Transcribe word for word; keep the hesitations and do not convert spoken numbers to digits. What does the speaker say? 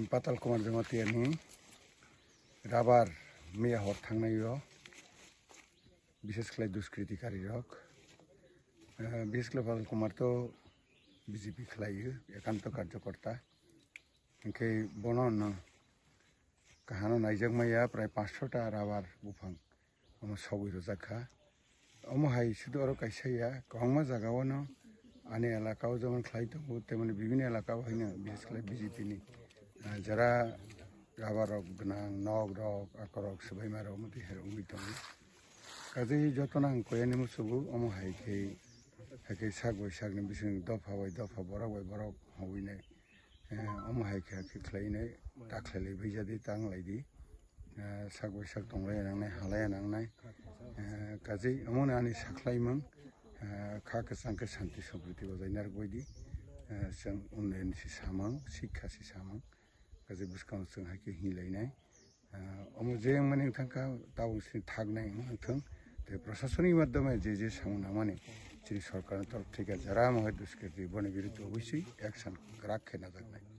Patal Kumar Jamatia ni rabar miya hor thangnai o, bishes khlai duskriti kari rok. Eh, bishes khlai Patal Kumar to B J P khlai o, ekanto karjokorta. Hingke bono no kahano naijak maya prai panchsho ta rabar buphang omo sogwi rwjak kha. Omo hai sudu oro kaisa ya, kwbangma jaga o no ani elaka o jemon khlai tongo, temoni bibini elaka o haino, bishes khlai B J P ni, ah, jara rabar rok gwnang, nok rok, akorok, swbaima rok, omo twi hai wngwi tongo. Kaje joto no ang koyani musugo, omo hai khe, hai khe sak bai sak ni bising dopha bai dopha, borok bai borok howinai. Eh, omo hai khe, hai khe khlainai, ta khlailai bai jadi, ta wnglaidi. Eh, sak bai sak tonglai nangnai, halai nangnai. Eh, kaje omo no ani sakhlaimang, eh, kha kwchang khe santi sampriti bojai narwk baidi. Eh, chwng unnayon si samang, sikha si samang. Kaje bwskango chwng hai khe hinlainai. Ah, omo je wngmani wngthang kha, tabuk sini thaknai wngthang. Tei prasasoni madhyome je je samung nangmani, chini sorkarni torof theke jara mohai duskriti boni biruddhe obosoi action kwrak khe najaknai.